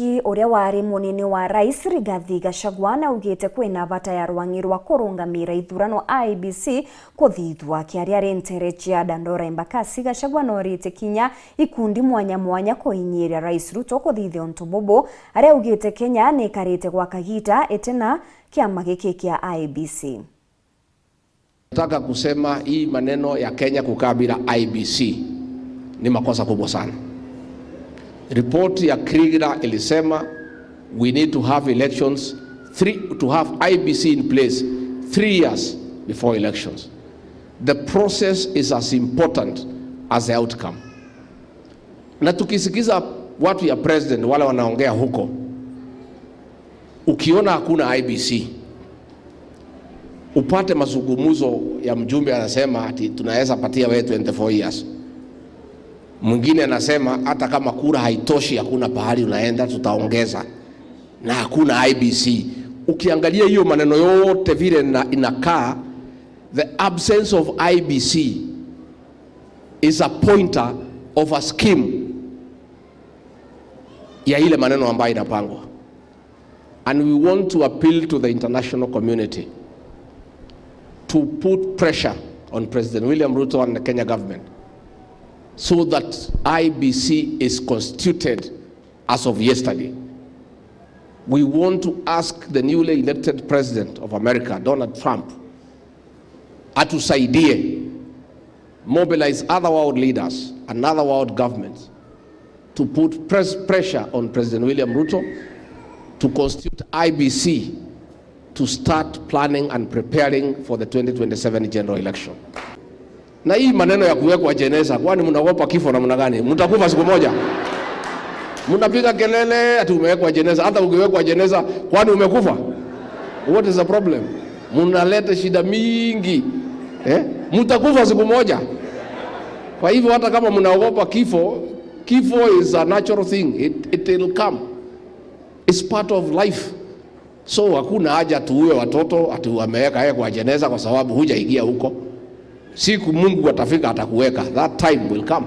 Uria wari munini wa rais Rigathi Gachagua augite kwina bata ya rwangi rwa kurungamira ithurano IEBC kuthithwa. Akiaria ari ntere cia Dandora Embakasi, Gachagua norite kinya ikundi mwanya mwanya kuinyiria Rais Ruto kuthithia untu bubu aria augite Kenya niikarite gwa kagita itina kiama giki kia IEBC. Nataka kusema hii maneno ya Kenya kukaa bila IEBC ni makosa kubwa sana. Ripoti ya Kriegler ilisema we need to have elections three, to have IEBC in place 3 years before elections. The process is as important as the outcome. Na tukisikiza watu ya president wale wanaongea huko, ukiona hakuna IEBC, upate mazungumzo ya mjumbe anasema ati tunaweza patia wewe 24 years. Mwingine anasema hata kama kura haitoshi, hakuna pahali unaenda, tutaongeza, na hakuna IEBC. Ukiangalia hiyo maneno yote vile na inakaa, the absence of IEBC is a pointer of a scheme ya ile maneno ambayo inapangwa, and we want to appeal to the international community to put pressure on President William Ruto and the Kenya government so that IEBC is constituted as of yesterday. We want to ask the newly elected president of America, Donald Trump, atusaidie mobilize other world leaders and other world governments to put pressure on President William Ruto to constitute IEBC to start planning and preparing for the 2027 general election. Na hii maneno ya kuwekwa jeneza, kwani mnaogopa kifo namna gani? Mtakufa siku moja. Mnapiga kelele ati umewekwa jeneza. Hata ukiwekwa jeneza, kwani umekufa? What is the problem? Mnaleta shida mingi, eh? Mtakufa siku moja. Kwa hivyo hata kama mnaogopa kifo, kifo is a natural thing. It will come. It's part of life. So hakuna haja tuue watoto ati wameweka yeye kwa jeneza kwa sababu hujaingia huko. Siku Mungu atafika atakuweka. That time will come.